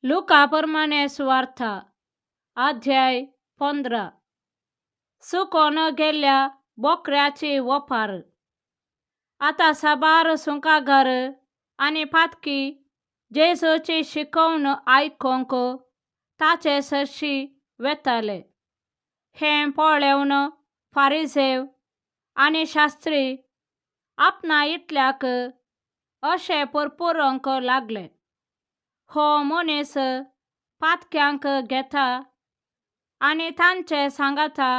लुका परमाने सुवार्था अध्याय 15. सुकोन गेल्ल्या बोकऱ्याची वपार. आतां साबार सुंकागर आनी पातकी जेजूची शिकोवण आयकूंक ताचे सरशी वेताले. हें पळेवन फारिजेव आनी शास्त्री आपणा इतल्याक अशें पुरपुरोंक लागले, हो मनीस पातक्यांक घेता आनी तांचे सांगाता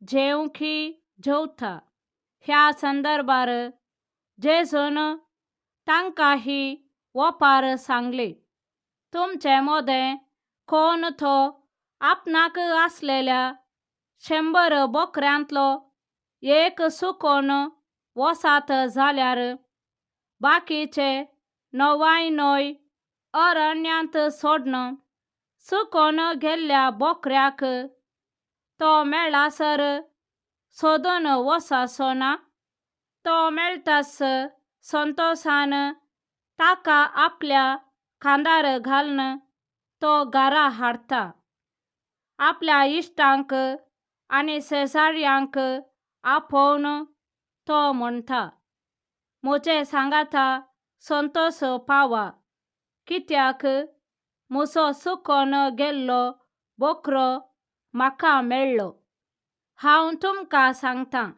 जेवंकी जेवता. ह्या संदर्भार जेजून तांकां ही ओपार सांगली, तुमचे मदें कोण तो आपणाक आसलेल्या 100 बोकऱ्यांतलो एक सुकोन वसात जाल्यार बाकीचे 99 अरण्यांत सोडन सुकोन गेल्ल्या बोकऱ्याक तो मेळासर सोदून वसाचो ना? तो मेळटास संतोसान ताका आपल्या खांदार घालून तो घरा हाडटा. आपल्या इश्टांक आनी शेजाऱ्यांक आपोवन तो म्हणटा, म्हजे सांगाता संतोस पावा, कित्याक म्हजो सुकोन गेल्लो बोकरो म्हाका मेळ्ळो. हांव तुमकां सांगतां,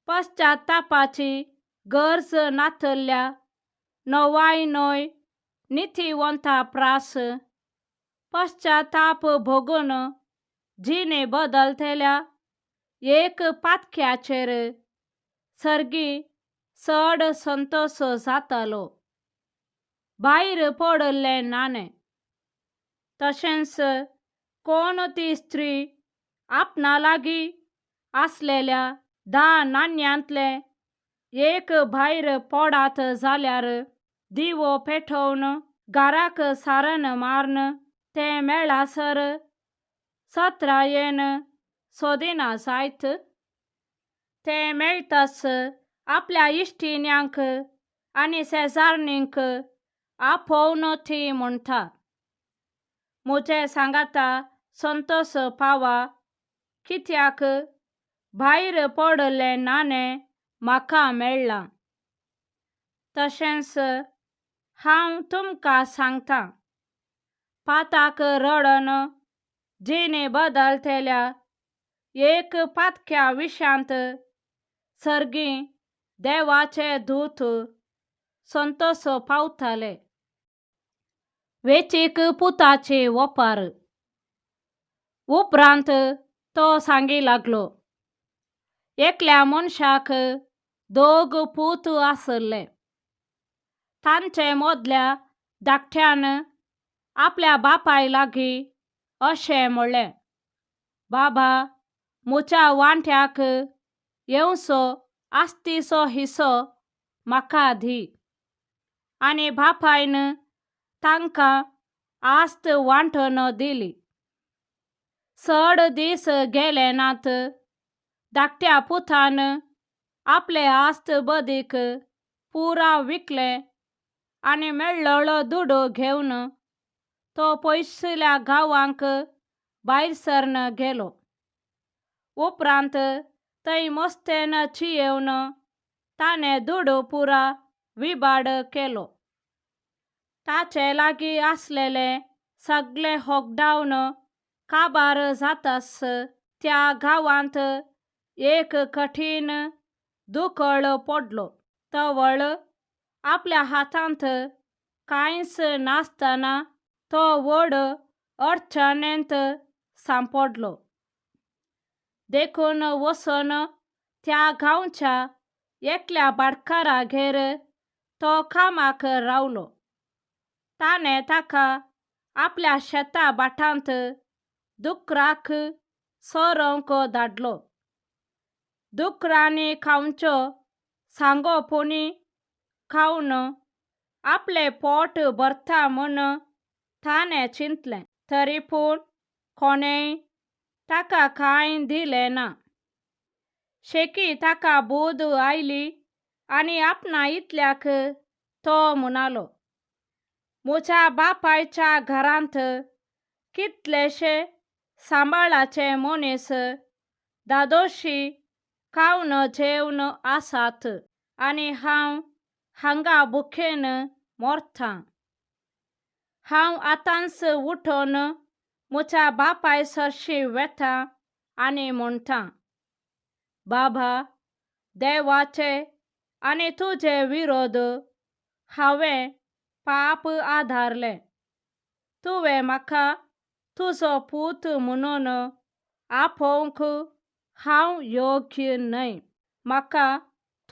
पश्चातापाची गरज नातल्या 99 नितीवंता प्रास पश्चाताप भोगून जिणे बदलतल्या एक पातक्याचेर सर्गी चड संतोस जातालो. भायर पडिल्लें नाणें. तशेंच कोण ती स्त्री आपणा लागीं आसलेल्या 10 नाण्यांतलें एक भायर पडात जाल्यार दिवो पेटोवन घराक सारण मारून तें मेळासर सत्रायेन सोदिना जायत? तें मेळटास आपल्या इश्टिण्यांक आनी शेजारणींक आपोवन ती म्हणटा, म्हजे सांगाता संतोस पावा, कित्याक भायर पडिल्लें नाणें म्हाका मेळ्ळां. तशेंच हांव तुमकां सांगतां, पाताक रडन जिणे बदलतल्या एक पातक्या विशांत सर्गी देवाचे दूत संतोस पावताले. वेचीक पुताची ओपार. उपरांत तो सांगी लागलो, एकल्या मनशाक 2 पूत आसले. तांचे मदल्या धाकट्यान आपल्या बापाय लागीं अशें म्हणलें, बाबा, म्हज्या वांट्याक येवचो आस्तीचो हिस्सो म्हाका दी. आनी बापायन तांकां आस्त वांटून दिली. चड दीस गेले नात, धाकट्या पुतान आपले आस्त बदीक पुरा विकलें आनी मेळ्ळो दुडू घेवन तो पयसुल्या गांवांक भायर सरन गेलो. उपरांत थंय मस्तेन चियेवन ताणें दुडू पुरा विबाड केलो. ताचे लागीं आसलेलें सगळें होगडावन काबार जातास त्या गांवांत एक कठीण दुकळ पडलो. तवळ आपल्या हातांत कांयच नासतना तो व्हड अडचणेंत सांपडलो. देखून वचून त्या गांवच्या एकल्या भाटकारागेर तो कामाक रावलो. ताणें ताका आपल्या शेता भाटांत दुकराक सोरोवंक धाडलो. दुकरांनी खावच्यो सांगो पुणी खावन आपलें पोट भरता म्हूण ताणें चिंतलें, तरी पूण कोणेंय ताका कांय दिलें ना. शेकी ताका बोध आयली आनी आपणा इतल्याक तो म्हणालो, म्हज्या बापायच्या घरांत कितलेशे सांबाळाचे मनीस दादोशी खावन जेवन आसात आनी हांव हांगा भुकेन मरतां. हांव आतांच उठून म्हज्या बापाय सरशी वेता आनी म्हणटा, बाबा, देवाचे आनी तुजे विरोध हांवें पाप आदारलें. तुवें म्हाका तुजो पूत म्हणून आपोवंक हांव योग्य न्हय. म्हाका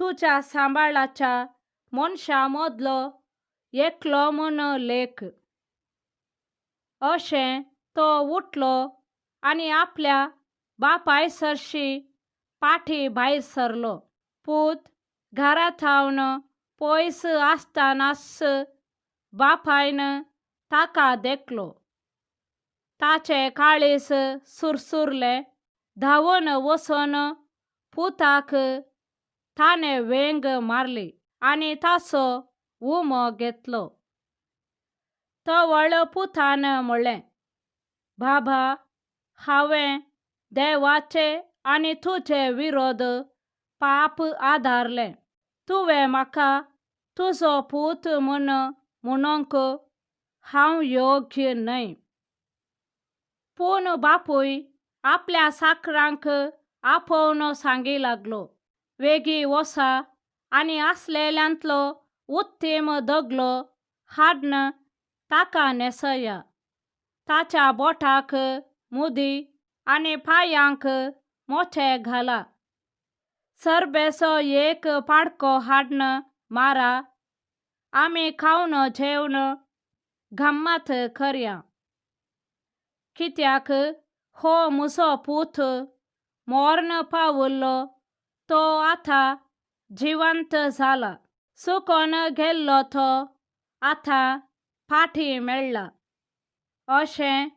तुज्या सांबाळाच्या मनशां मदलो एकलो म्हूण लेख. अशें तो उठलो आनी आपल्या बापाय सरशी पाटी भायर सरलो. पूत घरा थावन पयस आसतनाच बापायन ताका देखलो. ताचें काळीज सुरसुरलें. धांवन वचून पुताक ताणें वेंग मारली आनी ताचो उमो घेतलो. तवळ पुतान म्हणलें, बाबा, हांवें देवाचे आनी तुजे विरोध पाप आदारलें. तुवें म्हाका तुजो पूत म्हूण म्हणूंक हांव योग्य न्हय. पूण बापूय आपल्या साकरांक आपोवन सांगी लागलो, वेगीं वसा आनी आसलेल्यांतलो उत्तीम दगलो हाडन ताका न्हेसया. ताच्या बोटाक मुदी आनी पांयांक मोचे घाला. सरबेचो एक पाडको हाडन मारा, आमी खावन जेवन गम्मत करया. कित्याक हो म्हजो पूत मर्ण पाविल्लो तो आतां जिवंत जाला. सुकोन गेल्लो तो आतां फाटीं मेळ्ळा. अशें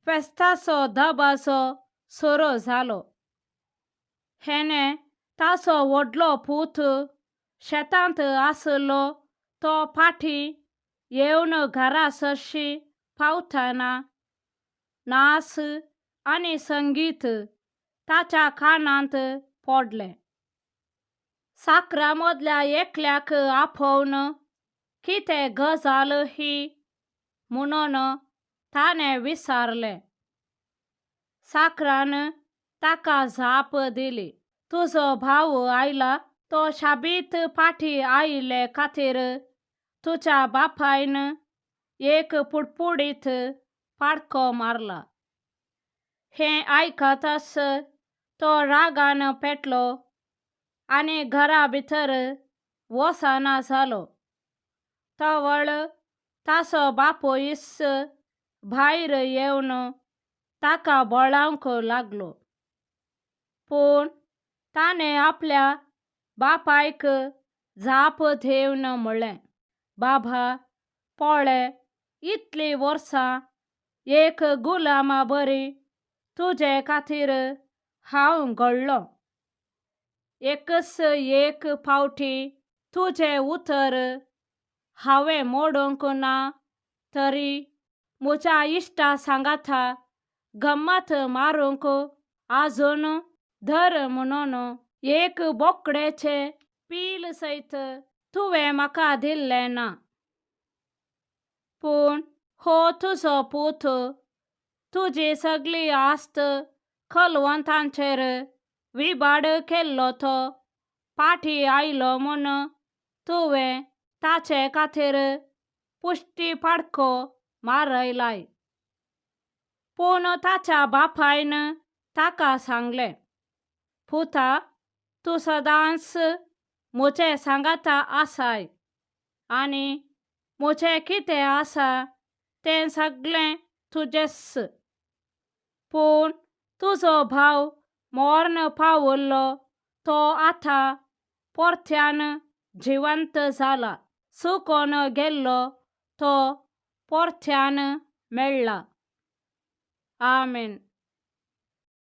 फेस्ताचो दबाजो सुरू जालो. हेणें ताचो व्हडलो पूत शेतांत आशिल्लो तो फाटीं येवन घरा सरशी पावतना नाच आनी संगीत ताच्या कानांत पडलें. साकरा मदल्या एकल्याक आपोवन कितें गजाल ही म्हणून ताणें विचारलें. साकरान ताका जाप दिली, तुजो भाव आयला, तो शाबीत फाटीं आयिल्ले खातीर तुज्या बापायन एक पुडपुडीत पाडको मारला. हें आयकतच तो रागान पेटलो आनी घरा भितर वचना जालो. तवळ ताचो बापूयच भायर येवन ताका बळावंक लागलो. पूण ताणें आपल्या बापायक जाप दिवन म्हणलें, बाबा, पळय, इतलीं वर्सां एक गुलामा बरी तुजे खातीर हांव घडलो. एकच एक फावटी तुजें उतर हांवें मोडूंक ना तरी म्हज्या इश्टा सांगाता गम्मत मारूंक आजून धर म्हणून एक बोकडेचें पील सयत तुवें म्हाका दिल्लें ना. पूण हो तुजो पूत तुजी सगली आस्त कलवंतांचेर विबाड केल्लो तो फाटीं आयलो म्हूण तुवें ताचे खातीर पुश्टी पाडको मारयलाय. पूण ताच्या बापायन ताका सांगलें, पुता, तूं सदांच म्हजे सांगाता आसाय आनी म्हजें कितें आसा तें सगळें तुजेंच. पूण तुजो भाव मर्ण पाविल्लो तो आतां परत्यान जिवंत जाला. सुकोन गेल्लो तो परत्यान मेळ्ळा. आमेन.